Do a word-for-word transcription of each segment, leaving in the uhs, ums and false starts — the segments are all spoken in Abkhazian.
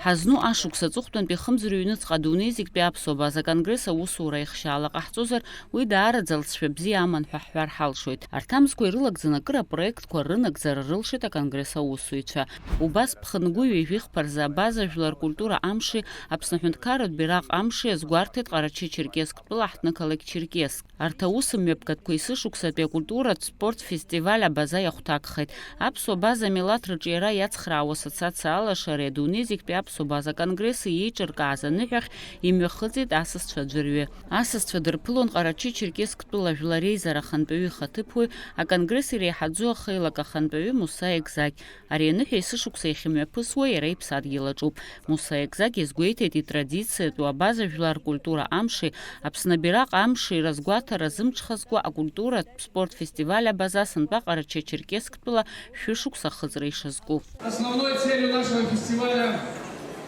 Ҳазну ашықәс аҵыхәтәантәи хымз рыҩныҵҟа адунеи зегьтәи аԥсуа база конгресс аусура аихшьаала ҟаҳҵозар, уи даараӡа алҵшәа бзиа аман ҳәа ҳҳәар ҳалшоит. Арҭ амзқәа ирылагӡаны акыр апроектқәа рынагӡара рылшеит аконгресс аусзуҩцәа. Убас ԥхынгәы ҩажәи хԥа рзы абаза жәлар ркультура амши Аԥсны аҳәынҭқарратә бираҟ амши азгәарҭеит Ҟарачы-Черкессктәыла ҳҭнықалақь Черкесск. Арҭ аусмҩаԥгатәқәа есышықәсатәи акультуратә спорт фестиваль Абаза иахәҭакхеит. Аԥсуа база амилаҭ рыҿиара иацхраауа асоциациа алашареи адунеи зегьтәи аԥсуа база конгресси еиҿыркааз аныҳәахь имҩахыҵит асасцәа аӡәырҩы. Асасцәа дырԥылон Ҟарачы-Черкессктәыла жәлар реизара ахантәаҩы ихаҭыԥуаҩ, аконгресс иреиҳаӡоу ахеилак ахантәаҩы Муса Егзагь. Ари аныҳәа есышықәса иахьымҩаԥысуа иара иԥсадгьыл аҿуп. Муса Егзагь иазгәеиҭеит, итрадициатәу абаза жәлар ркультура амши Аԥсны абираҟ амши разгәаҭара зымҽхазкуа акультуратә спорт фестиваль Абаза сынтәа Ҟарачы-Черкессктәыла шәышықәса ахыҵра ишазку. Основной целью нашего фестиваля,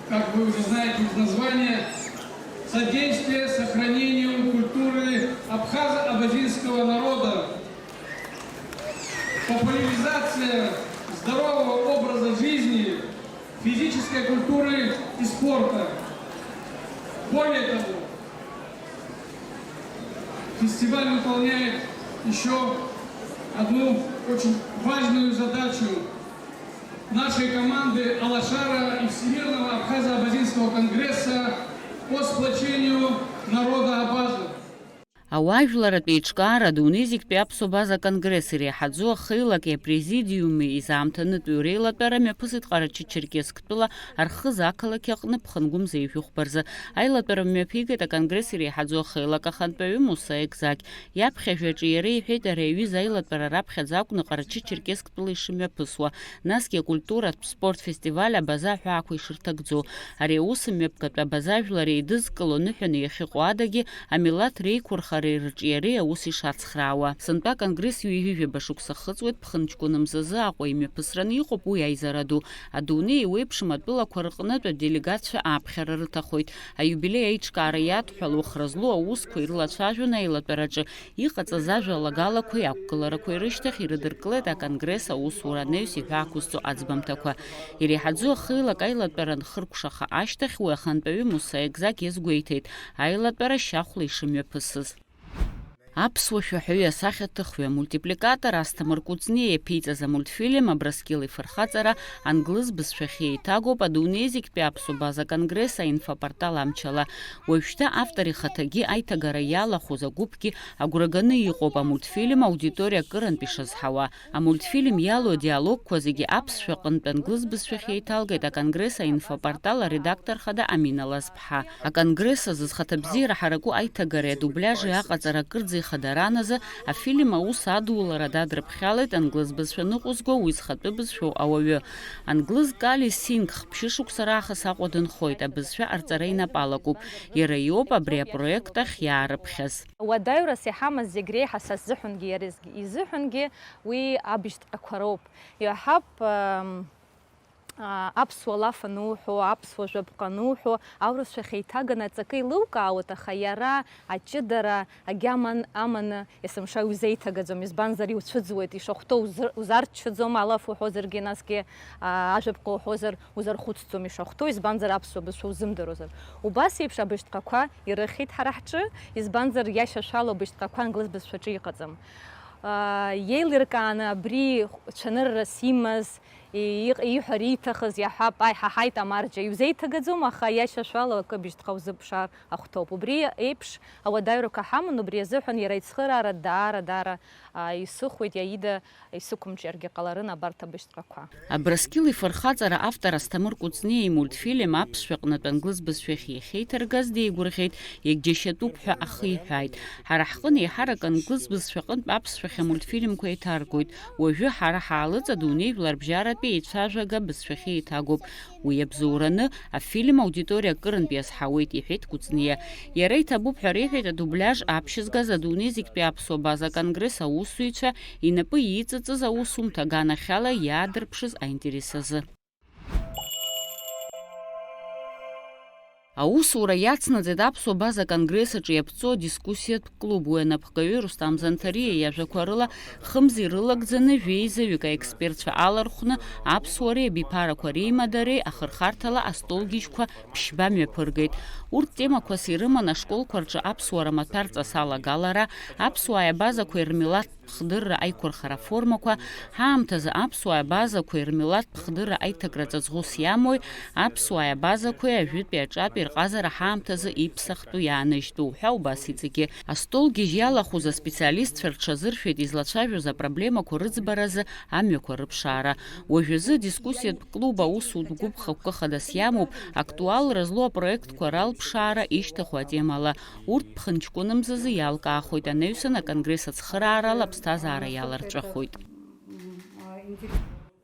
как вы уже знаете из названия, содействие сохранению культуры абхазо-абазинского народа, популяризация здорового образа жизни, физической культуры и спорта. Более того, фестиваль выполняет еще одну очень важную задачу нашей команды Алашара и Всемирного Абхазо-Абазинского конгресса по сплочению народа абазов. Ауаажәларратә еиҿкаара адунеи зегьтәи аԥсуа база конгресс иреиҳаӡоу ахеилаки апрезидиуми изаамҭанытәиу реилатәара мҩаԥысит Ҟарачы-Черкессктәыла Архыз ақалақь аҟны ԥхынгәымза ҩажәи хәба рзы. Аилатәара мҩаԥигеит аконгресс иреиҳаӡоу ахеилак ахантәаҩы Муса Егзагь. Иаԥхьа жәаҿы иара иҳәеит ари аҩыза аилатәара раԥхьаӡа акәны Ҟарачы-Черкессктәыла ишымҩаԥысуа, насгьы акультуратә спорт фестиваль Абаза аҳәаақәа ишырҭагӡо. Ари аусмҩаԥгатә Абаза жәлар еидызкыло ныҳәаны иахьыҟоу адагьы, амилаҭ реиқәырхареи рыҿиареи аус ишацхраауа. Сынтәа аконгресс ҩажәижәаба шықәса хыҵуеит ԥхынҷкәын мзазы Аҟәа имҩаԥысраны иҟоуп уи аизара ду. Адунеи еиуеиԥшым атәылақәа рҟнытә аделегатцәа ааԥхьара рыҭахоит. Аиубилеи аиҿкаара иадҳәалоу хра злоу аусқәа ирылацәажәон аилатәараҿы иҟаҵаз ажәалагалақәеи ақәгыларақәеи рышьҭахь ирыдыркылеит аконгресс аусура анаҩс иҳәа ақәызҵо аӡбамҭақәа. Иреиҳаӡоу ахеилак аилатәара анхыркәшаха ашьҭахь уи ахантәаҩы Муса Егзагь иазгәеиҭеит аилатәара шьахәла ишымҩаԥысыз. Аԥсуа шәаҳәаҩы, асахьаҭыхҩы, амультипликатор Асҭамыр Кәыҵниа иаԥиҵаз амультфильм Абрыскьыл ифырхаҵара англыз бызшәахь еиҭагоуп адунеи зегьтәи аԥсуа база конгресс аинфопортал амчала. Уажәшьҭа автор ихаҭагьы аиҭагара иалахәыз агәыԥгьы агәра ганы иҟоуп амультфильм аудиториа акырынтә ишазҳауа. Амультфильм иалоу адиалогқәа зегьы аԥсшәа аҟынтә англыз бызшәахь еиҭалгеит аконгресс аинфопортал аредактор хада Амина Лазԥҳа. Аконгресс азы зхаҭабзиара ҳараку аиҭагареи адубляжи аҟаҵара акырӡа ихадаран азы афильм аус адулара дадрыԥхьалеит англыз бызшәа ныҟәызго уи зхатәы бызшәоу ауаҩы. Англыз Кали Сингх ԥшьышықәса раахыс Аҟәа дынхоит, абызшәа ҟарҵара инапы алакуп. Иара иоуп абри апроект ахь иаарыԥхьаз. Уадаҩрас иҳамаз зегь реиҳа са сзыҳәангьы иара изгьы-, изыҳәангьы уи абжьҭҟьақәа роуп. Иаҳҳәап, ам, а, аԥсуа лаф ануҳәо, аԥсуа жәаԥҟа ануҳәо, аурысшәахь еиҭаганы аҵакы еилукаауеит, аха иара аҷыдара агьама аманы есымша иузеиҭагаӡом, избанзар, иуцәыӡуеит, ишахәҭоу узыр-, узарччаӡом, алаф уҳәозаргьы, насгьы, а, ажәаԥҟа уҳәозар, узархәыцӡом ишахәҭоу, избанзар, аԥсуа бызшәа узымдыруазар. Убас еиԥш абыжьҭҟақәа ирыхьит ҳара ҳҿы, избанзар, иашьашәала абыжьҭҟақәа англыз бызшәаҿы иҟаӡам. Аа, иеилыркааны абри цәаныррас имаз, и-, иҟ-, ииҳәар ииҭахыз иаҳәап, аи, ҳаҳаит, амарџьа, иузеиҭагаӡом, аха иашьашәала акы абыжьҭҟа узыԥшаар ахәҭоуп. Убри еиԥш ауадаҩрақәа ҳаман, убри азыҳәан иара ицхыраара даара, даара, аа, исыхәеит, Иаида исықәымҿиаргьы ҟаларын абарҭ абыжьҭҟақәа. Абрыскьыл ифырхаҵара автор Асҭамыр Кәыҵниа имультфильм аԥсшәа аҟнытә англыз бызшәахь иахьеиҭаргаз деигәырӷьеит, иагьџьашьатәуп ҳәа ахиҳәааит. Ҳара ҳҟны еиҳарак англыз бызшәа аҟынтә аԥсшәахь амультфильмқәа еиҭаргоит. Уажәы ҳара ҳаалыҵ адунеи жәларбжьаратәи еицәажәага бызшәахь еиҭагоуп. Уи абзоураны, афильм аудиториа акырынтә иазҳауеит, иҳәеит Кәыҵниа. Иара иҭабуп ҳәа реиҳәеит адубляж аԥшьызгаз адунеи зегьтәи аԥсуа база конгресс аусзуҩцәа, инапы иҵыҵыз аусумҭа аганахьала иаадырԥшыз аинтерес азы. Аусура иацнаҵеит Аԥсуа База Конгресс аҿы иаԥҵоу адискуссиатә клуб. Уи анапхгаҩы Рустам Занҭариа иажәақәа рыла, хымз ирылагӡаны жәеизаҩык аекспертцәа алархәны, аԥсуареи абиԥарақәа реимадареи ахырхарҭала астолгьежьқәа ԥшьба мҩаԥыргеит. Урҭ темақәас ирыман ашколқәа рҿы аԥсуара маҭәарҵас алагалара, аԥсуааи абазақәеи рмилаҭтә хдырра аиқәырхара формақәа, ҳаамҭазы аԥсуааи абазақәеи рмилаҭтә хдырра аиҭакра ҵаҵӷәыс иамои, аԥсуааи абазақәеи ажәытәи аҿатәи рҟазара ҳаамҭазы иԥсахтәу иааныжьтәу ҳәа убас иҵегьы. Астолгьежь иалахәыз аспециалистцәа рҽазыршәеит излацәажәоз апроблемақәа рыӡбаразы амҩақәа рыԥшаара. Уажәазы адискуссиатә клуб аусутә гәыԥ хықәкы хадас иамоуп, актуалра злоу апроектқәа ралԥшаара ишьҭаху атемала. Урҭ ԥхынҷкәынымзазы иалкаахоит, анаҩсан аконгресс ацхыраарала аԥсҭазаара иаларҵәахоит.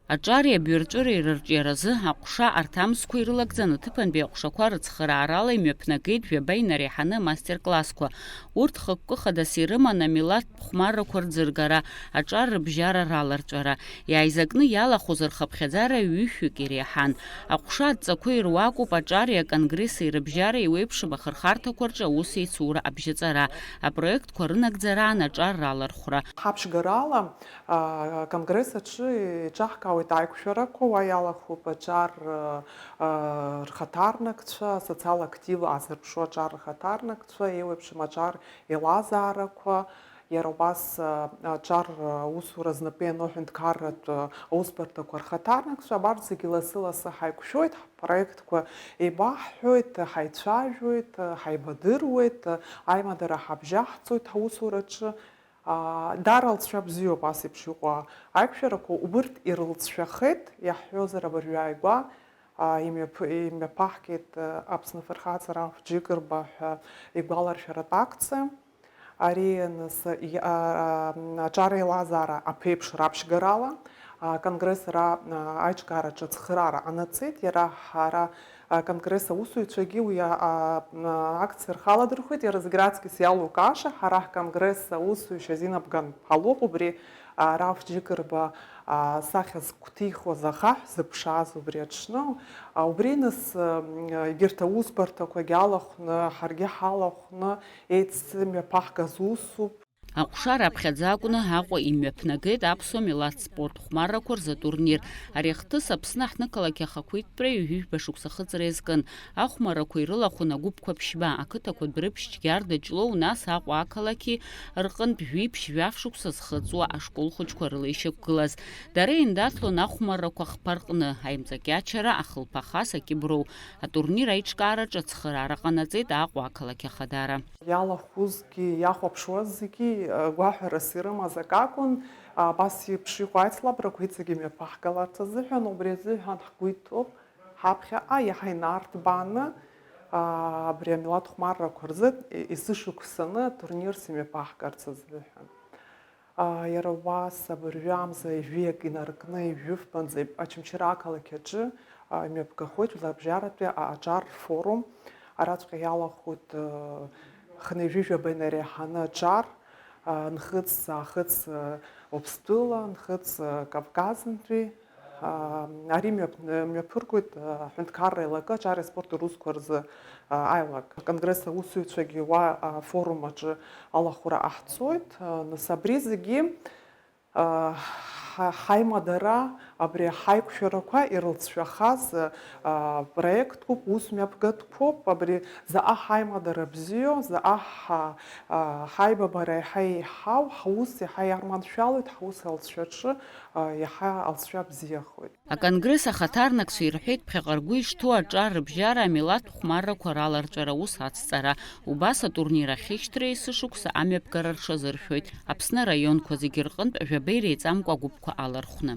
Аҿари абҩарҵәыреи рырҿиаразы аҟәша арҭ амзқәа ирылагӡаны аҭыԥантәи аҟәшақәа рыцхыраарала имҩаԥнагеит жәаба инареиҳаны амастер-классқәа. Урҭ хықәкы хадас ирыман амилаҭтә хәмаррақәа рӡыргара, аҿар рыбжьара раларҵәара. Иааизакны иалахәыз рхыԥхьаӡара ҩышәҩык иреиҳан. Аҟәша адҵақәа ируакуп аҿари аконгресси рыбжьара еиуеиԥшым ахырхарҭақәа рҿы аусеицура абжьаҵара, апроектқәа рынагӡараан аҿар ралархәра. Ҳаԥшьгарала, а, аконгресс аҿы еиҿаҳкаауеит аиқәшәарақәа, уа иалахәуп аҿар, а, а, рхаҭарнакцәа, асоциал актив азырԥшу аҿар рхаҭарнакцәа, еиуеиԥшым аҿар еилазаарақәа, иара убас, а, аҿар, а, усура знапы иану аҳәынҭқарратә, а, аусбарҭақәа рхаҭарнакцәа, абарҭ зегьы лассы-лассы ҳаиқәшәоит, ҳпроектқәа еибаҳҳәоит, ҳаицәажәоит, ҳаибадыруеит, аимадара ҳабжьаҳҵоит ҳусураҿы. А, даара алҵшәа бзиоуп ас еиԥш иҟоу аиқәшәарақәа, убырҭ ирылҵшәахеит, иаҳҳәозар, абыржәы ааигәа, а, имҩаԥ-, имҩаԥаҳгеит, а, Аԥсны афырхаҵара Амф Џьыкырба ҳәа игәаларшәаратә акциа. Ари, нас, и-, а, а, аҿар еилазаара аԥеиԥш раԥшьгарала, а, конгресс ара, а, аиҿкаараҿы ацхыраара анаҵеит, иара ҳара, а, конгресс аусзуҩцәагьы уи, а, а, а, акциа рхы аладырхәит, иара зегь раҵкыс иалукааша, ҳара ҳконгресс аусзуҩцәа азинабган ҳалоуп, убри, а, Раф Џьыкырба, а, сахьа згәҭихуаз ахаҳә зыԥшааз убри аҽны, а, убри, нас, м, егьырҭ аусбарҭақәагьы алахәны, ҳаргьы ҳалахәны, еицымҩаԥаҳгаз усуп. Аҟәша раԥхьаӡа акәны Аҟәа имҩаԥнагеит аԥсуа милаҭ спорт хәмаррақәа рзы атурнир. Ари ахҭыс Аԥсны аҳҭнықалақь ахақәиҭтәра ҩажәижәба шықәса ахыҵра иазкын. Ахәмаррақәа ирылахәын агәыԥқәа ԥшьба, ақыҭақәа Дәрыԥшь, Џьгьарда, Ҷлоу, нас Аҟәа ақалақьи рҟынтә жәиԥшь-жәаф шықәса зхыҵуа ашкол хәыҷқәа рыла ишьақәгылаз. Дара еиндаҭлон ахәмаррақәа хԥа рҟны, аимҵакьачара, ахылԥа хас, акьыброу. Атурнир аиҿкаараҿы ацхыраара ҟанаҵеит Аҟәа ақалақь Ахадара. Иалахәызгьы, иахәаԥшуаз зегьы, э, гәаҳәарас ирымаз акакәын, абас еиԥш иҟоу аицлабрақәа иҵегьы имҩаԥаҳгаларц азыҳәан, убри азыҳәан ҳгәы иҭоуп, ҳаԥхьаҟа иаҳа инарҭбааны, а, абри амилаҭ хәмаррақәа рзы, е-, есышықәсаны атурнирс имҩаԥаҳгарц азыҳәан. А, иара убас абыржәы амза ҩажәиак инаркны, ҩажәи фбанӡа Очамчыра ақалақь аҿы, а, имҩаԥгахоит жәларбжьаратәи а-, аҿар рфорум. Араҵәҟьа иалахәуеит, а, хынҩажәи жәаба инареиҳаны аҿар, а, нхыҵ, аахыҵ, а, Уаԥстәыла, нхыҵ, а, Кавказынтәи. А, ари мҩаԥ-, мҩаԥыргоит, а, аҳәынҭқарра еилакы аҿари аспорти русқәа рзы, а, аилак. Аконгресс аусзуҩцәагьы уа, а, афорум аҿы алахәра ҟаҳҵоит. А, нас абри зегьы, а, ҳа-, ҳаимадара, абри ҳаиқәшәарақәа ирылҵшәахаз, а, проектқәоуп, ус мҩаԥгатәқәоуп, абри заҟа ҳаимадара бзиоу, заҟа ҳа-, а, ҳаибабара еиҳа еиҳау, ҳус еиҳа иарманшәалоит, ҳус алҵшәаҿы, а, еиҳа алҵшәа бзиахоит. Аконгресс ахаҭарнакцәа ирҳәеит ԥхьаҟа ргәы ишҭоу аҿар рыбжьара, амилаҭ хәмаррақәа раларҵәара аус ацҵара. Убас атурнир ахьышьҭра есышықәса амҩаԥгара рҽазыршәоит Аԥсны араионқәа зегьы рҟынтә жәаба иреиҵамкәа агәыԥқәа алархәны.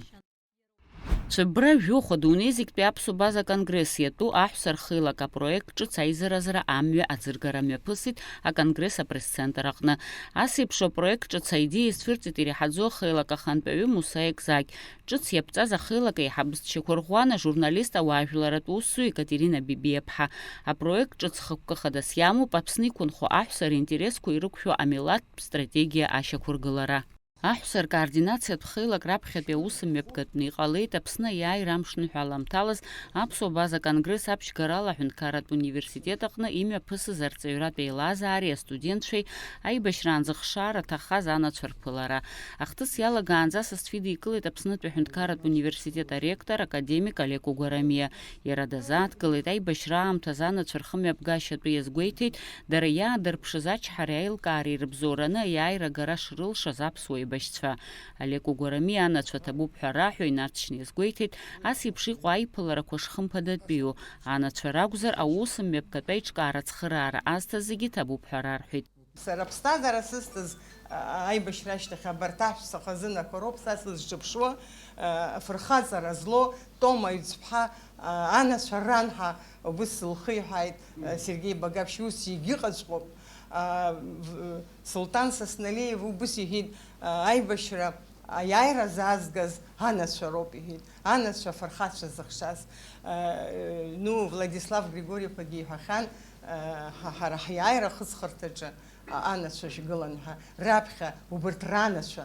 Цәыббра жәохә адунеи зегьтәи аԥсуа база конгресс иатәу аҳәса рхеилак апроект ҿыц аизаразра амҩа аӡыргара мҩаԥысит аконгресс апресс-центр аҟны. Ас еиԥш апроект ҿыц аидеиа зцәырҵит иреиҳаӡоу ахеилак ахантәаҩы Муса Екзагь. Ҿыц иаԥҵаз ахеилак аиҳабысҭшьақәа рӷәӷәан ажурналист, ауаажәларатә усзуҩ Екатерина Бибиаԥҳа. Апроект ҿыц хықәкы хадас иамоуп Аԥсны иқәынхо аҳәса ринтересқәа ирықәшәо амилаҭтә стратегиа ашьақәыргылара. Аҳәса ркоординациатә хеилак раԥхьатәи аусмҩаԥгатәны иҟалеит Аԥсны аиааира амшныҳәа аламҭалаз аԥсуа база конгресс аԥшьгарала аҳәынҭқарратә университет аҟны имҩаԥысыз арҵаҩратә еилазаареи астудентцәеи аибашьраан зыхшара ҭахаз анацәа рԥылара. Ахҭыс иалагаанӡа асасцәа идикылеит Аԥснытәи аҳәынҭқарратә университет аректор академик Олег Угәарамиа. Иара дазааҭгылеит аибашьра аамҭазы анацәа рхымҩаԥгашьа атәы иазгәеиҭеит, дара иаадырԥшыз ачҳареи аилкаареи рыбзоураны аиааира агара шрылшаз аԥсуа еибашьцәа. Олег Угәарамиа анацәа ҭабуп ҳәа раҳәо инаҵшьны иазгәеиҭеит, ас еиԥш иҟоу аиԥыларақәа шхымԥадатәиу, анацәа ракәзар, аус мҩаԥгатә аиҿкаара ацхыраара азҭаз зегьы ҭабуп ҳәа рарҳәеит. Сара аԥсҭазаара сызҭаз, а, аибашьра ашьҭахь абарҭ аҳәса хазынақәа роуп са сызҿыԥшуа, а, афырхаҵара злоу Тома Аҩӡԥҳа, а, анацәа ран ҳәа убыс лхиҳәааит, а, Сергеи Багаԥшь, ус егьыҟаҵәҟьоуп. А, в-, Сулҭан Сасналиев убыс иҳәеит, а, аибашьра аиааира заазгаз анацәа роуп, иҳәеит, анацәа афырхацәа зыхшаз. А, ну, Владислав Григорий-иԥагьы иҳәахьан, а, ҳа-, ҳара ҳиааира ахыҵхырҭаҿы, а, анацәа шәгылан ҳәа, раԥхьа убырҭ ранацәа,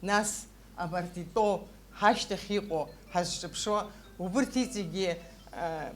нас абарҭ итәоу, ҳашьҭахь иҟоу, ҳазҿыԥшуа, убырҭ иҵегьы, а,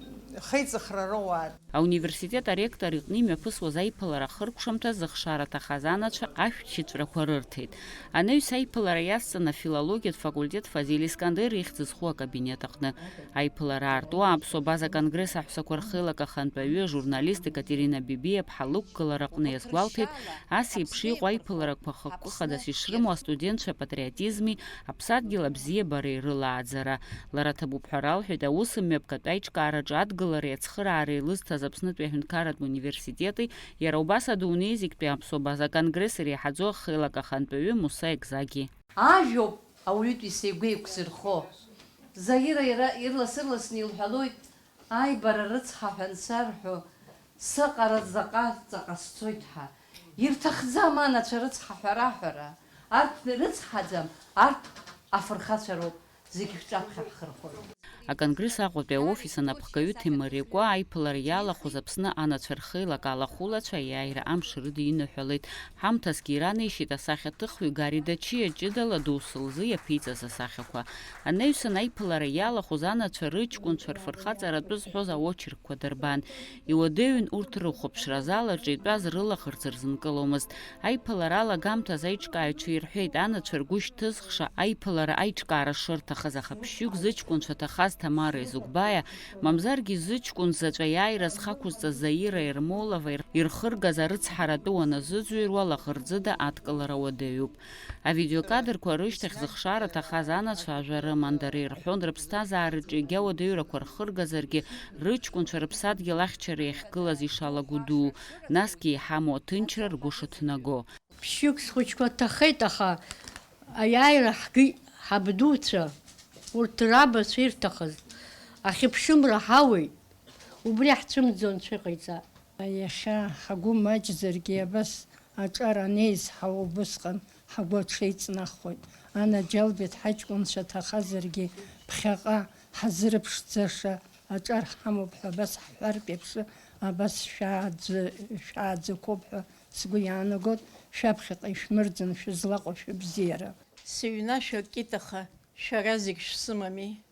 хеиҵыхра роуаат. Ауниверситет аректор иҟны имҩаԥысуаз аиԥылара ахыркәшамҭа зыхшара ҭахаз анацәа ашәҭшьыҵәрақәа рырҭеит. Анаҩс аиԥылара иазҵан афилологиатә факультет Фазиль Искандер ихьӡ зху акабинет аҟны. Аиԥылара аартуа аԥсуа база конгресс аҳәсақәа рхеилак ахантәаҩы, ажурналист Екатерина Бибиаԥҳа лықәгылараҟны иазгәалҭеит, ас еиԥш иҟоу аиԥыларақәа хықәкы хадас ишрымоу астудентцәа апатриотизми аԥсадгьыл абзиабареи рылааӡара. Лара ҭабуп ҳәа ралҳәеит аус мҩаԥгатә аиҿкаараҿы адгылареи ацхыраареи лызҭаз Аԥснытәи аҳәынҭқарратә университети, иара убас адунеи зегьтәи аԥсуа база конгресс иреиҳаӡоу ахеилак ахантәаҩы Муса Екзагьи. Ажәоуп ауаҩытәыҩса игәы еиқәзырхо. Заира иара ирлас-ырласны илҳәалоит, аибара рыцҳа ҳәа ансарҳәо, саҟара заҟа ҵаҟа сцоит ҳәа. Ирҭахӡам анацәа рыцҳа ҳәа раҳәара. Арҭ рыцҳаӡам, арҭ афырхацәа роуп. Зегь шәҿаԥхьа ҳхырхәоит. Аконгресс Аҟәатәи аофис анапхгаҩы Ҭемыр Рекәа аиԥылара иалахәыз Аԥсны анацәа рхеилак алахәылацәа аиааира амш рыдиныҳәалеит. Ҳамҭасгьы иранеишьеит асахьаҭыхҩы Гари Дачиа ҷыдала доусы лзы иаԥиҵаз асахьақәа. Анаҩсан аиԥылара иалахәыз анацәа рыҷкәынцәа рфырхаҵара атәы зҳәоз аочеркқәа дырбан. Иуадаҩын урҭ рыхәаԥшра азал аҿы итәаз рылаӷырӡ рзынкыломызт. Аиԥылара алагамҭазы аиҿкааҩцәа ирҳәеит, анацәа ргәы шьҭызхша аиԥылара аиҿкаара шырҭахыз, аха ԥшьҩык зыҷкәынцәа ҭахаз Ҭамара Езыгәбаиа, мамзаргьы зыҷкәын заҵә аиааира зхақәызҵаз Заира Ермолова ир-, ирхыргаз арыцҳара атәы уаназыӡырҩуа лаӷырӡыда адкылара уадаҩуп. Авидеокадрқәа рышьҭахь зыхшара ҭахаз анацәа ажәа рыман, дара ирҳәон рыԥсҭазаараҿы егьа уадаҩрақәа рхыргазаргьы, рыҷкәынцәа рыԥсадгьыл ахьчара иахьгылаз ишалагәыдуу, насгьы иҳамоу аҭынчра ргәы шыҭнаго. Ԥшьҩык схәыҷқәа ҭахеит, аха аиааира ҳгеит ҳабдуцәа, урҭ рабацәа ирҭахыз. Ахьыԥшымра ҳауеит, убри ҳцәымӡо анцәа иҟаиҵа. Иахьа ҳгәы маҷзаргьы, абас аҿар анеизҳау убысҟан ҳгәы аҽеиҵнахуеит. Анаџьалбеит, ҳаҷкәынцәа ҭахазаргьы, ԥхьаҟа ҳазырԥшӡаша аҿар ҳамоуп ҳәа абас ҳҳәартә еиԥш, абас шәааӡ-, шәааӡақәоуп ҳәа сгәы иаанагоит, шәаԥхьаҟа ишәмырӡын шәызлаҟоу шәыбзиара. Сыҩнашәа акит, аха шәара зегь шәсымами.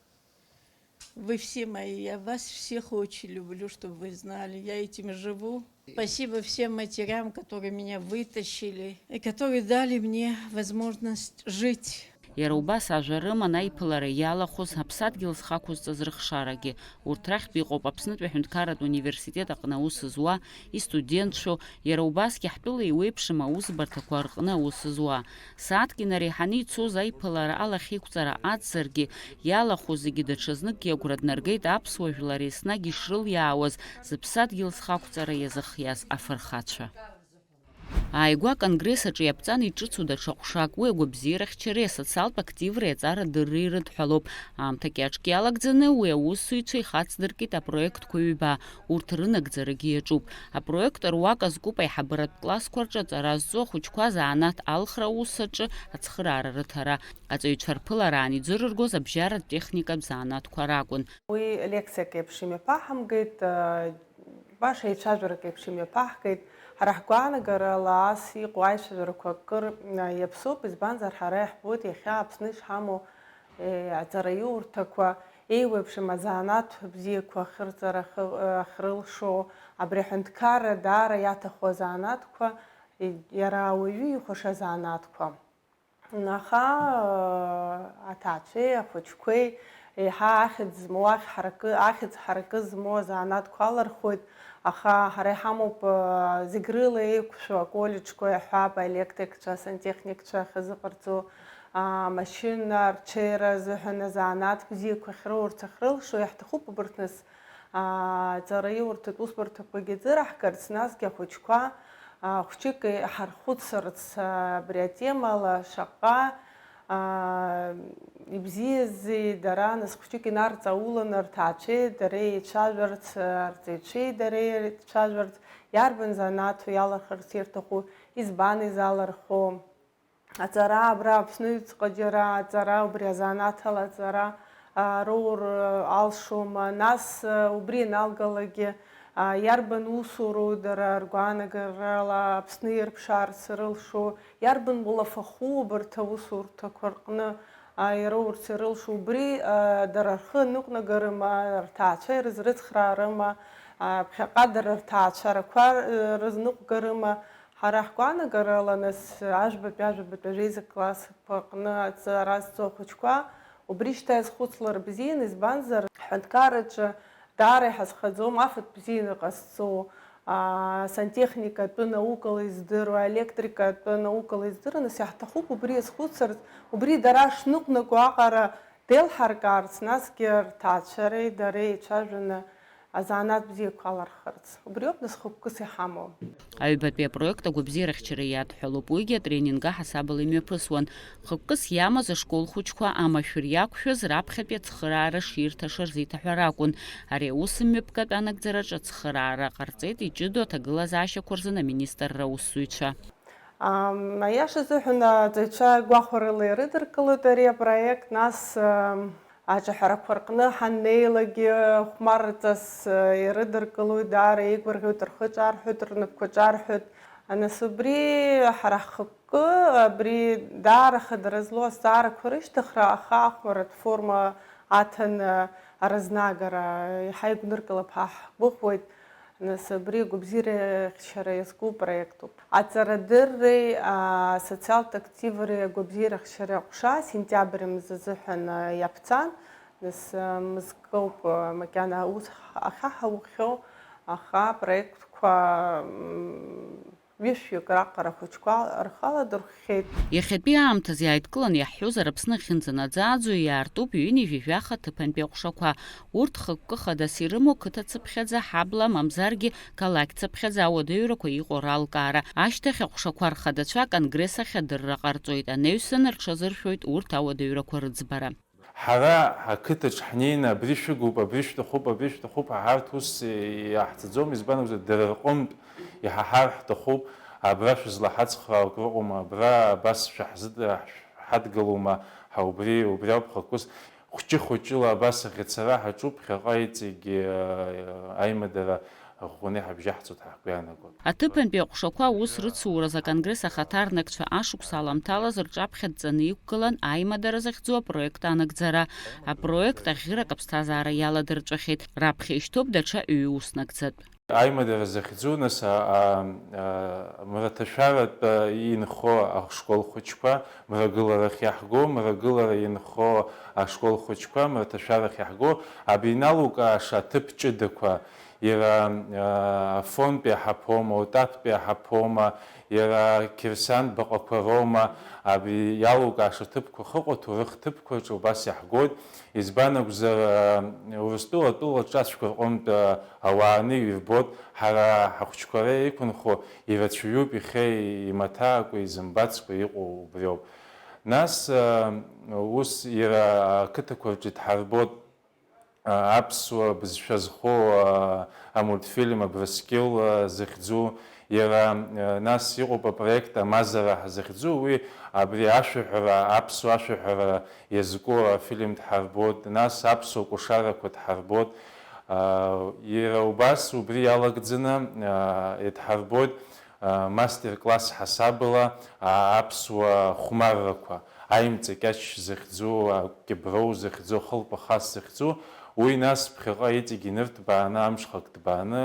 Вы все мои, я вас всех очень люблю, чтобы вы знали, я этим живу. Спасибо всем матерям, которые меня вытащили и которые дали мне возможность жить. Иара убас ажәа рыман аиԥылара иалахәыз, аԥсадгьыл зхақәызҵаз рыхшарагьы. Урҭ рахьтә иҟоуп Аԥснытәи аҳәынҭқарратә университет аҟны аус зуа, истудентцәоу, иара убасгьы ҳтәыла еиуеиԥшым аусбарҭақәа рҟны аус зуа. Сааҭк инареиҳаны ицоз аиԥылара алахьеиқәҵара ацзаргьы, иалахәу зегьы даҽазныкгьы агәра днаргеит аԥсуа жәлар еснагь ишрылиаауаз зыԥсадгьыл зхақәҵара иазыхиаз афырхацәа. Ааигәа аконгресс аҿы иаԥҵан иҿыцу даҽа ҟәшак, уи агәабзиарахьчареи асоциалтә активреи аҵарадырреи рыдҳәалоуп. Аамҭа кьаҿк иалагӡаны уи аусзуҩцәа ихацдыркит апроектқәа ҩба, урҭ рынагӡарагьы иаҿуп. Апроект руак азкуп аиҳабыратә классқәа рҿы аҵара зҵо ахәыҷқәа азанааҭ алхра аус аҿы ацхыраара рыҭара. Аҵаҩцәа рԥылараан иӡырыргоз абжьаратә техникатә занааҭқәа ракәын. Уи лекциак еиԥш имҩаԥаҳамгеит, баша еицәажәарак еиԥш имҩаԥаҳгеит, Ҳара ҳгәаанагарала ас иҟоу аицәажәарақәа акыр иаԥсоуп, избанзар, ҳара иаҳбоит иахьа Аԥсны ишҳамоу, е, аҵараиурҭақәа еиуеиԥшым азанааҭ бзиақәа ахьырҵара ахы-, ахьрылшо, абри аҳәынҭқарра даара иаҭаху азанааҭқәа, е, иара ауаҩы ихәаша азанааҭқәа. Аха, э, аҭаацәеи ахәыҷқәеи еиҳа ахьӡ змоу, ахь ҳаракы, ахьӡ ҳаракы змоу азанааҭқәа алырхуеит, аха ҳара иҳамоуп, э, зегь рыла еиқәшәо аколлеџьқәа, иаҳҳәап, аелектрикцәа, асантехникцәа ахьазыҟарҵо, амашьына арҽеира азыҳәан азанааҭ бзиақәа ахьроурц ахьрылшо, иаҳҭахуп убырҭ нас, аа, ҵараиурҭатә усбарҭақәагьы ӡыраҳгарц, насгьы ахәыҷқәа, аа, хәҷык иҳархәыцырц, аа, абри атемала шаҟа, аа, ибзиази дара, нас хәҷык инарҵауланы рҭаацәеи дареи еицәажәарц, арҵаҩцәеи дареи еицәажәарц, иарбан занааҭу иалырхырц ирҭаху, избан изалырхо? Аҵара абра Аԥсны аҩныҵҟа џьара аҵара, убри азанааҭ ала аҵара, а, роур, а, алшома, нас, а, убри ианалгалакгьы, а, иарбан усуроу дара ргәаанагарала Аԥсны ирԥшаарц рылшо, иарбан уалафахәу убарҭ аусурҭақәа рҟны, а, ироурц ирылшо, убри, а, дара рхы аныҟәнагарыма, рҭаацәа ирызрыцхраарыма, а, ԥхьаҟа дара рҭаацәарақәа, а, рызныҟәгарыма, Ҳара ҳгәаанагарала, нас, ажәбатәи, ажәабатәи, ажәеиза классқәа аҟны аҵара зҵо ахәыҷқәа убри шьҭа иазхәыцлар бзиан, избанзар, ҳҳәынҭқарраҿы даара иҳазхаӡом афатә бзианы иҟазҵо, аа, сантехникатәы наукала издыруа, аелектрикатәы наукала издыруа, нас иаҳҭахуп убри иазхәыцырц, убри дара шныҟәнаго аҟара деилҳаркаарц, насгьы рҭаацәареи дареи еицәажәаны азанааҭ бзиақәа алархарц. Убриоуп нас хықәкыс иҳамоу. Аҩбатәи апроект агәабзиарахьчара иадҳәалоуп, уигьы атренинг аҳасабала имҩаԥысуан. Хықәкыс иамаз ашкол хәыҷқәа амашәыр иақәшәаз раԥхьатәи ацхыраара ширҭаша рзеиҭаҳәара акәын. Ари аус мҩаԥгатә анагӡараҿы ацхыраара ҟарҵеит иҷыдоу аҭагылазаашьақәа рзын аминистрра аусзуҩцәа. Ам, аиаша азыҳәан, аҵаҩцәа гәахәарыла ирыдыркылоит ари апроект, нас, ам, аҿаҳәарақәа рҟны ҳаннеилакгьы хәмарраҵас, а, ирыдыркылоит, даара еигәырӷьоит, рхы ҿарҳәоит, рнапқәа ҿарҳәоит. Нас убри ҳара ҳхықәкы абри даара хадара злоу азҵаарақәа рышьҭыхра ахы ахәмаратә форма аҭаны аразнагара иаҳа игәныркылап ҳәа ҳгәыӷуеит. Нас абри агәабзиарахьчара иазку проектуп. Аҵарадырреи асоциалтә активреи агәабзиарахьчареи аҟәша сентиабр мза азыҳәан иаԥҵан. Нас мызкоуп макьана аус ахьаҳаухьоу, аха апроектқәа, м, ҩышәҩык раҟара ахәыҷқәа рхала дырххьеит. Иахьатәи аамҭазы иааидкыланы иаҳҳәозар, Аԥсны ахьынӡанаӡааӡо иаартуп ҩынҩажәи жәаха ҭыԥантәи аҟәшақәа. Урҭ хықәкы хадас ирымоу қыҭацыԥхьаӡа, ҳабла, мамзаргьы қалақьцыԥхьаӡа ауадаҩрақәа иҟоу ралкаара. Ашьҭахь аҟәшақәа рхадацәа аконгресс ахь адырра ҟарҵоит, анаҩсан рҽазыршәоит урҭ ауадаҩрақәа рыӡбара. Ҳара ҳақыҭаҿ ҳнеины абри шәыгуп, абри шәҭахуп, абри шәҭахуп ҳҳәарц ус иаҳҵаӡом, избан акәзар, дара рҟынтә иҳаҳар ҳҭахуп, абра шәызлаҳацхраауа акрыҟоума, абра абас шәаҳзыд-, шәҳадгылома, ҳа убри, убри ауп хықәкыс. Хәҷы-хәыҷыла абас ахьыцара ҳаҿуп, ԥхьаҟа иҵегьы, э, аимадара ӷәӷәаны иҳабжьаҳцоит ҳәа ҳгәы иаанагоит. Аҭыԥантәи аҟәшақәа аус рыцуразы аконгресс ахаҭарнакцәа ашықәс аламҭалаз рҿаԥхьа дҵаны иқәгылан аимадара захьӡу апроект анагӡара. Апроект аӷьырак аԥсҭазаара иаладырҵәахьеит. Раԥхьа ишьҭоуп даҽа ҩ-ус нагӡатә. Аимадара захьӡу, нас, а, а, а, мраҭашәаратә, а, инхо ашкол хәыҷқәа, мрагыларахь иаҳго, мрагылара инхо ашкол хәыҷқәа, мраҭашәарахь иаҳго, абри иналукааша аҭыԥ ҷыдақәа, иара, а, афонтәи аҳаԥома, утаптәи аҳаԥома, иара ақьырсиан баҟақәа роума, абри иалукааша ҭыԥқәа ахьыҟоу аҭоурых ҭыԥқәа рҿы убас иаҳгоит. Избан акәзар, а, Урыстәыла атәыла ҿацәқәа рҟынтә, а, ауаа аныҩ ирбоит, ҳара ҳахәыҷқәа реиқәынхо ирацәаҩуп, ихьеи имаҭаакәа, изымбацкәа иҟоу убриоуп. Нас, а, ус иара ақыҭақәа рҿы дҳарбоит, а, аԥсуа бызшәа зхоу, а, амультфильм Абрыскьыл, а, захьӡу, иара, а, нас иҟоуп апроект Амазара ҳзахьӡу, уи абри ашәаҳәара, аԥсуа ашәаҳәара иазку афильм дҳарбоит, нас аԥсуа кәашарақәа дҳарбоит. А, иара убас убри иалагӡаны, а, идҳарбоит Мастер-класс ҳасабала аԥсуа хәмаррақәа, аимҵакьач захьӡу, акьыброу захьӡу, ахылԥа хас захьӡу, уи нас ԥхьаҟа иҵегь инырҭбааны, амшхак ҭбааны,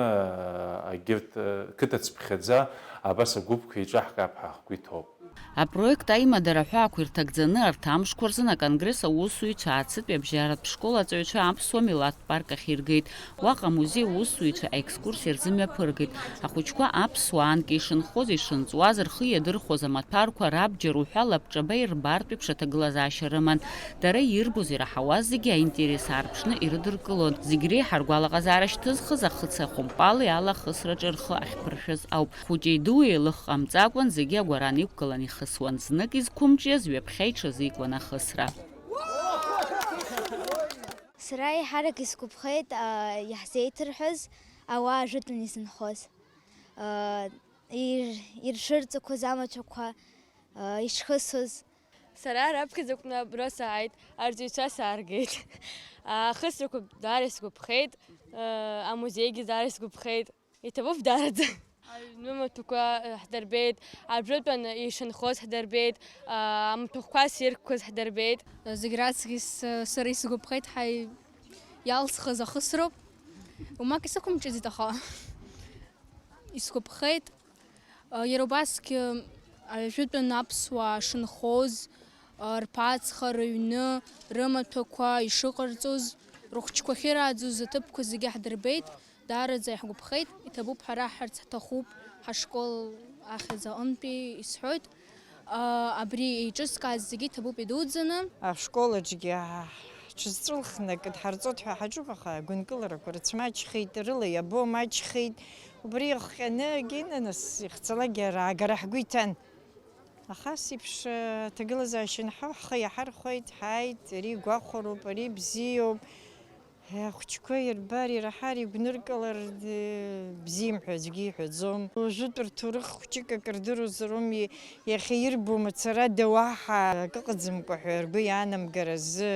егьырҭ қыҭацԥхьаӡа абас агәыԥқәа еиҿаҳкаап ҳәа ҳгәы иҭоуп. Апроект аимадара ҳәа ақәирҭагӡаны арҭ амшқәа рзын аконгресс аусзуҩцәа Ацытәи абжьаратә школ аҵаҩцәа аԥсуа милаҭтә парк ахь иргеит. Уаҟа амузеи аусзуҩцәа аекскурсиа рзымҩаԥыргеит. Ахәыҷқәа аԥсуа анкьа ишынхоз, ишынҵуаз, рхы иадырхәоз амаҭәарқәа рабџьар уҳәа лабҿаба ирбартә еиԥш аҭагылазаашьа рыман. Дара ирбоз, ираҳауаз зегьы аинтерес аарԥшны ирыдыркылон. Зегь реиҳа ргәалаҟазаара шьҭызхыз ахыци ахәымпали ала ахысраҿы рхы ахьԥыршәаз ауп. Хәыҷи-дуи еилых ҟамҵакәан, зегьы агәаран иқәгылан ихысуан. Знык изқәымҿиаз ҩаԥхьа иҽазикуан ахысра. Сара еиҳарак исгәаԥхеит, а, иаҳзеиҭырҳәаз ауаа жәытәан изынхоз, а, ир-, иршырҵақәаз амаҭәақәа, а, ишхысыз. Сара раԥхьаӡа акәны абра сааит, арҵаҩцәа сааргеит. Ахысрақәа даара исгәаԥхеит, а, амузеигьы даара исгәаԥхеит. Иҭабуп даараӡа. Аҩны маҭәақәа ҳдырбеит, абжатәан ишанхоз ҳдырбеит, амаҭәахәқәа сиркқәаз ҳдырбеит. Зегь раҵкыс сара исгәаԥхеит, ҳаи, иалсхыз ахысроуп. Умак исықәымҿиӡеит, аха исгәаԥхеит. Иара убасгьы ажәытәан аԥсуаа шынхоз, рԥацха, рыҩны, рымаҭәақәа ишыҟарҵоз, рыхәыҷқәа ахьырааӡоз аҭыԥқәа зегьы ҳдырбеит. Даараӡа иаҳгәаԥхеит, иҭабуп ҳара ҳҳәарц ҳҭахуп, ҳашкол ахьӡ аҟынтәи исҳәоит. Абри еиҿызкааз зегьы иҭабуп идуӡӡаны. Ашкол аҿгьы ҳҽызҵәылхны акы дҳарҵоит ҳәа ҳаҿуп, аха агәынкыларақәа рыцәмаҷхеит, рыла иабо маҷхеит. Убри иахҟьаны, Гена, нас ихцалакгьы ара аагара ҳгәы иҭан. Аха ас еиԥш, э, аҭагылазаашьа анҳау ҳхы иаҳархәеит, ҳааит, ари гәахәароуп, ари бзиоуп. Ахәыҷқәа ирбар, ираҳар, игәныркылар, э, бзиам ҳәа аӡәгьы иҳәаӡом. Уажәытә рҭоурых хәҷык акыр дыруазароуми, иахьа ирбо мацарада уаҳа акы ыҟаӡамкәа ҳәа ргәы иаанамгар азы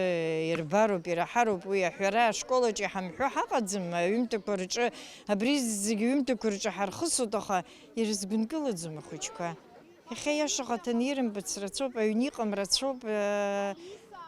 ирбароуп, ираҳароуп уи аҳәара. Ашкол аҿы иҳамҳәо ҳаҟаӡам, аҩымҭақәа рҿы, абри зегь аҩымҭақәа рҿы ҳархысоит, аха ирызгәынкылаӡом ахәыҷқәа. Иахьа иашаха аҭаны ирымбац рацәоуп, аҩны иҟам рацәоуп, э,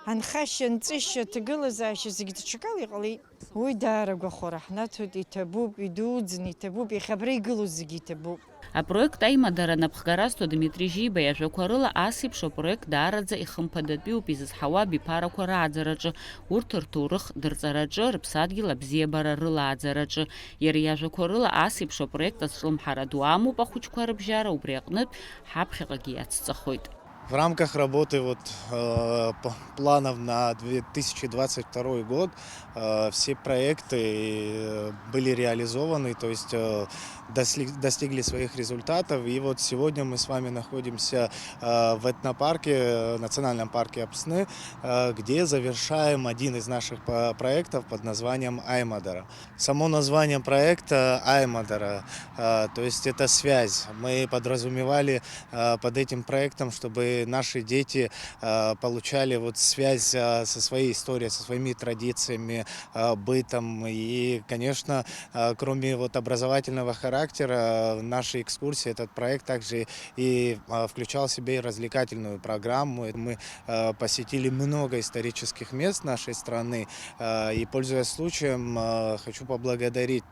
анхашьа, анҵышьа, аҭагылазаашьа зегь даҽакала иҟалеит. Уи даара агәахәара ҳнаҭоит, иҭабуп, идуӡӡаны иҭабуп, иахьа абра игылоу зегь иҭабуп. Апроект аимадара напхгара зҭо Дмитрий Жьиба иажәақәа рыла, ас еиԥш апроект даараӡа ихымԥадатәиуп изызҳауа абиԥарақәа рааӡараҿы, урҭ рҭоурых дырҵараҿы, рыԥсадгьыл абзиабара рылааӡараҿы. Иара иажәақәа рыла, ас еиԥш апроект азҿлымҳара ду амоуп ахәыҷқәа рыбжьара, убри аҟнытә ҳаԥхьаҟагьы иацҵахоит. В рамках работы вот, э, п-, планов на две тысячи двадцать второй год, э, все проекты, э, были реализованы, то есть, э, досли-, достигли своих результатов. И вот сегодня мы с вами находимся, э, в этнопарке, э, Национальном парке Апсны, э, где завершаем один из наших по-, проектов под названием «Аймадара». Само название проекта «Аймадара», а, то есть это связь. Мы подразумевали, а, под этим проектом, чтобы наши дети, а, получали вот связь, а, со своей историей, со своими традициями, а, бытом. И, конечно, а, кроме вот образовательного характера, нашей экскурсии этот проект также и, а, включал в себя и развлекательную программу. Мы, а, посетили много исторических мест нашей страны. А, и, пользуясь случаем, а, хочу поблагодарить,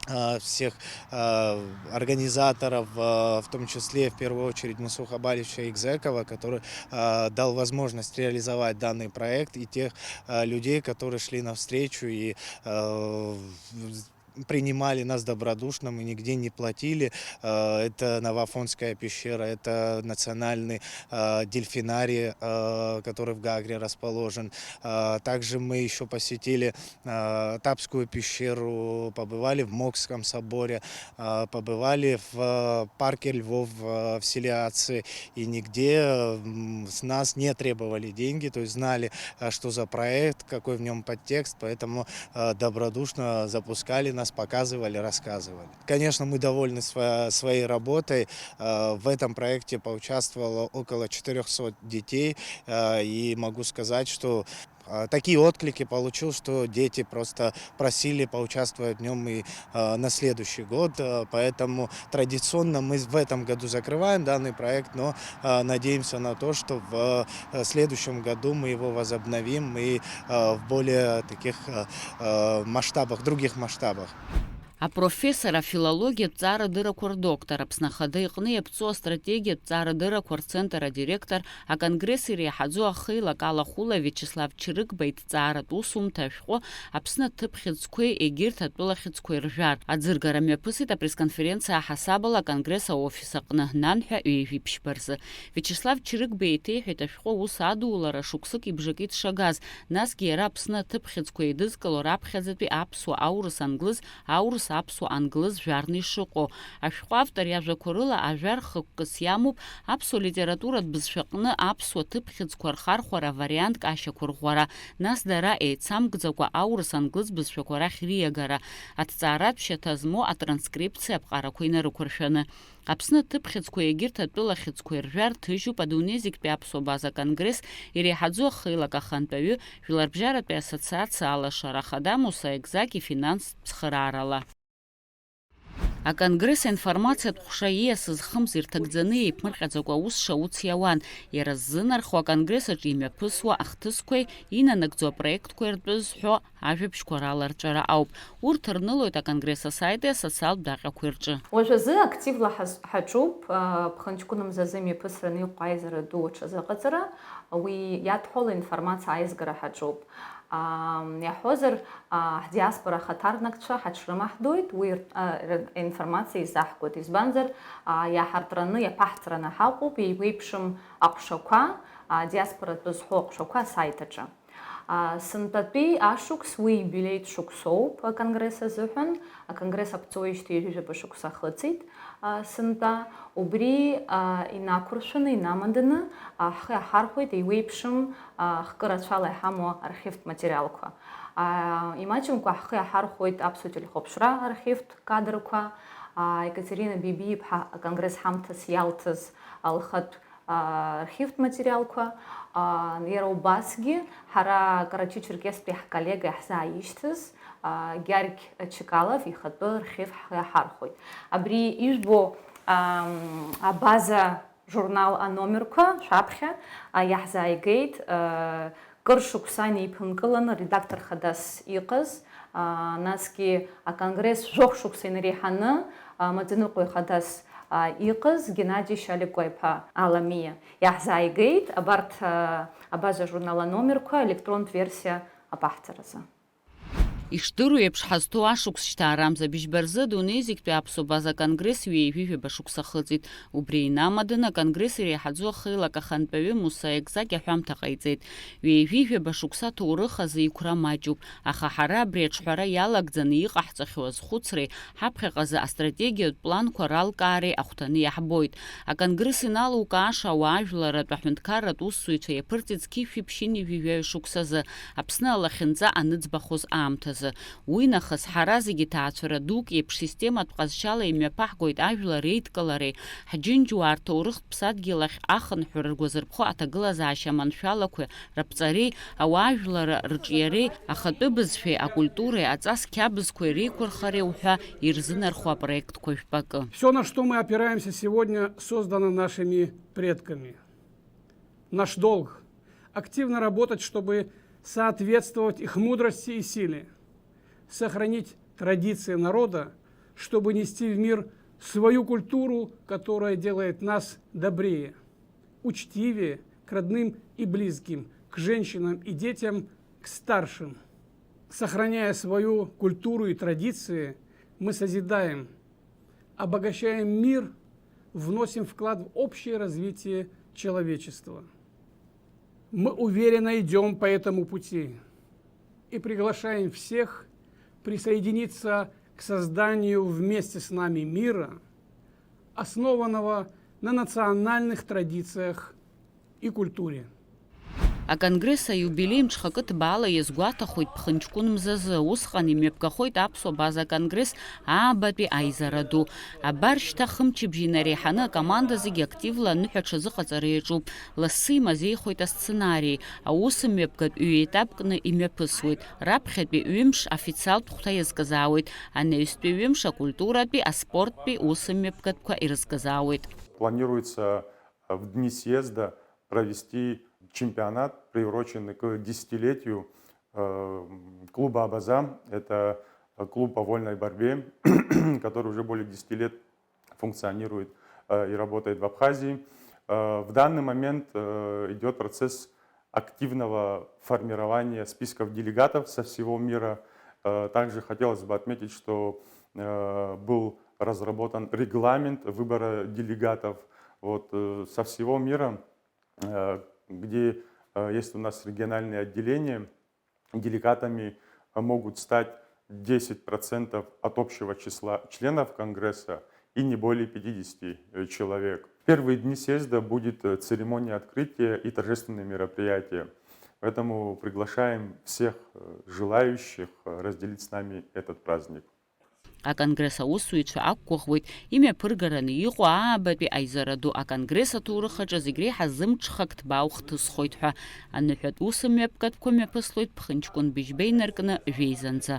а, всех, а, организаторов, а, в том числе, в первую очередь, Мусуха Балича Игзекова, который, а, дал возможность реализовать данный проект, и тех, а, людей, которые шли навстречу и, а, принимали нас добродушно, мы нигде не платили. Э, это Новоафонская пещера, это национальный, э, дельфинарий, э, который в Гагре расположен. Э, также мы ещё посетили, э, Тапскую пещеру, побывали в Мокском соборе, э, побывали в, э, парке львов, э, в селе Аци. И нигде, м, с нас не требовали деньги, то есть знали, э, что за проект, какой в нём подтекст, поэтому, э, добродушно запускали нас, показывали, рассказывали. Конечно, мы довольны сво-, своей работой. Э, в этом проекте поучаствовало около четырёхсот детей, э, и могу сказать, что а, такие отклики получил, что дети просто просили поучаствовать в нём и, а, на следующий год. А, поэтому традиционно мы в этом году закрываем данный проект, но, а, надеемся на то, что в, э, следующем году мы его возобновим и, а, в более таких, а, а, масштабах, других масштабах. Апрофессор, афилологиатә ҵаарадыррақәа рдоктор, Аԥсны Ахада иҟны иаԥҵоу астратегиатә ҵаарадыррақәа рцентр адиректор, аконгресс иреиҳаӡоу ахеилак алахәыла Виачеслав Чырыгба иҭҵааратә усумҭа ашәҟәы Аԥсны аҭыԥ хьыӡқәеи егьырҭ атәыла хьыӡқәеи ржәар аӡыргара мҩаԥысит апресс-конференциа аҳасабала аконгресс аофис аҟны, нанҳәа ҩажәи ԥшьба рзы. Виачеслав Чырыгба еиҭеиҳәеит ашәҟәы аус адулара шықәсык ибжаки дшагаз, насгьы иара Аԥсны аҭыԥ хьыӡқәа еидызкыло раԥхьаӡатәи аԥсуа, аурыс, англыз, аурыс, аԥсуа, англыз жәарны ишыҟоу. Ашәҟәы автор иажәақәа рыла ажәар хықәкыс иамоуп аԥсуа литературатә бызшәаҟны аԥсуа ҭыԥ хьыӡқәа рхархәара авариантк ашьақәырӷәӷәара, нас дара еицамкӡакәа аурыс-англыз бызшәақәа рахь риагара, аҭҵааратә шьаҭа змоу атранскрипциа аԥҟарақәа инарықәыршәаны. Аԥсны аҭыԥ хьыӡқәа егьырҭ атәыла хьыӡқәа иржәар ҭыжьуп адунеи зегьтәи аԥсуа база конгресс иреиҳаӡоу ахеилак ахантәаҩы, Жәларбжьаратәи ассоциациа алашара ахада Муса Екзак ифинанстә цхыраарала. Аконгресс аинформациатә ҟәша ииасыз хымз ирҭагӡаны еиԥмырҟьаӡакәа аус шауц иауан, иара ззынархо аконгресс аҿы имҩаԥысуа ахҭысқәеи инанагӡо апроектқәеи ртәы зҳәо ажәабжьқәа раларҵәара ауп. Урҭ рнылоит аконгресс асаити асоциалтә даҟьақәеи рҿы. Уажәазы активла ҳаз-, ҳаҿуп, а, ԥхынҷкәын мзазы мҩаԥысраны иҟоу аизара ду аҽазыҟаҵара, уи иадҳәало информациа аизгара ҳаҿуп. А, иаҳҳәозар, а, ҳдиаспора ахаҭарнакцәа ҳаҽрымаҳдоит, уи р-, а, р-, информациа изаҳгоит, избанзар, а, иаҳартраны, иаԥаҳҵараны ҳаҟоуп, еиуеиԥшым аҟәшақәа, а, диаспора атәы зҳәо аҟәшақәа асаит аҿы. А, сынтәатәи ашықәс уи иубилеитә шықәсоуп аконгресс азыҳәан. Аконгресс аԥҵоижьҭеи ҩажәижәаба шықәса ахыҵит, а, сынтәа. Убри, а, инақәыршәаны, инамаданы, а, ҳхы иаҳархәеит еиуеиԥшым, а, хкы рацәала иҳамоу архивтә материалқәа. А, имаҷымкәа ҳхы иаҳархәоит аԥсуа телехәаԥшра архивтә кадрқәа, а, Екатерина Бибиа-иԥҳа аконгресс ҳамҭас иалҭаз лхатә архивтә материалқәа, а, иара убасгьы ҳара Карачы-Черкестәи ҳколлега иаҳзааишьҭыз, а, Гьаргь Чекалов ихатәы архив ҳхы иаҳархәоит. Абри ижәбо, ам, абаза журнал аномерқәа шәаԥхьа, а, иаҳзааигеит, а, кыр шықәса инеиԥынкыланы редактор хадас иҟаз, а, насгьы аконгресс жәохә шықәса инареиҳаны, а, Маӡаныҟәаҩ хадас, а, иҟаз Геннади Шьаликәа-иԥа Аламиа. Иаҳзааигеит абарҭ, а, абаза журнал аномерқәа електронтә версиа абаҳҵаразы. Ишдыру еиԥш, ҳазҭоу ашықәс шьҭаарамза быжьба рзы адунеи зегьтәи аԥсуа база конгресс ҩеижәижәаба шықәса ахыҵит. Убри инамаданы, аконгресс иреиҳаӡоу ахеилак ахантәаҩы Муса Екзак иаҳәамҭа ҟаиҵеит. Ҩеижәижәаба шықәса аҭоурых азы иқәра маҷуп, аха ҳара абри аҿҳәара иалагӡаны иҟаҳҵахьоу азхәыцреи ҳаԥхьаҟазы астратегиатә планқәа ралкаареи ахәҭаны иаҳбоит. Аконгресс иналукааша ауаажәларратә аҳәынҭқарратә усзуҩцәа иаԥырҵеит зқьи жәшәи ԥшьынҩажәи жәаҩа шықәсазы, Аԥсны алахьынҵа аныӡбахоз аамҭазы. Уи нахыс ҳара зегьы ҭаацәара дук еиԥш систематә ҟазшьала имҩаԥаҳгоит ажәлар реидкылареи, ҳџьынџьуаа рҭоурыхтә ԥсадгьыл ахь ахынҳәра ргәазырԥхо аҭагылазаашьа аманшәалақәеи раԥҵареи, ауаажәларра рҿиареи, ахатәы бызшәеи акультуреи аҵас қьабзқәеи реиқәырхареи уҳәа ирзынархо апроектқәа жәпакы. Всё, на что мы опираемся сегодня, создано нашими предками. Наш долг — активно работать, чтобы соответствовать их мудрости и силе, сохранить традиции народа, чтобы нести в мир свою культуру, которая делает нас добрее, учтивее к родным и близким, к женщинам и детям, к старшим. Сохраняя свою культуру и традиции, мы созидаем, обогащаем мир, вносим вклад в общее развитие человечества. Мы уверенно идём по этому пути и приглашаем всех присоединиться к созданию вместе с нами мира, основанного на национальных традициях и культуре. Аконгресс аиубилеи мҽхакы ҭбаала иазгәаҭахоит ԥхынҷкәын мзазы, усҟан имҩаԥгахоит Аԥсуа база конгресс аабатәи аизара ду. Абар шьҭа хымчыбжьы инареиҳаны акоманда зегьы активла аныҳәа аҽазыҟаҵара иаҿуп. Лассы имазеихоит асценари, аус мҩаԥгатә ҩ-етапкны имҩаԥысуеит, раԥхьатәи ҩымш официалтә хәҭа иазкызаауеит, анаҩстәи ҩымш акультуратәи, аспорттәи ус мҩаԥгатәқәа ирызкызаауеит. Планируется в дни съезда провести чемпионат, приуроченный к десятилетию э, клуба «Абаза». Это клуб по вольной борьбе, который уже более десяти лет функционирует э, и работает в Абхазии. Э, В данный момент э, идет процесс активного формирования списков делегатов со всего мира. Э, Также хотелось бы отметить, что э, был разработан регламент выбора делегатов вот, э, со всего мира, э, где, э, если у нас региональные отделения, делегатами э, могут стать десять процентов от общего числа членов Конгресса и не более пятидесяти э, человек. В первые дни съезда будет э, церемония открытия и торжественные мероприятия. Поэтому приглашаем всех э, желающих э, разделить с нами этот праздник. Аконгресс аусзуҩцәа ақәгәыӷуеит, имҩаԥыргараны иҟоу аабатәи аизара ду аконгресс аҭоурых аҿы зегь реиҳа зымҽхак ҭбаау хҭысхоит ҳәа. Аныҳәатә ус мҩаԥгатәқәа мҩаԥыслоит ԥхынҷкәын быжьба инаркны жәеизанӡа.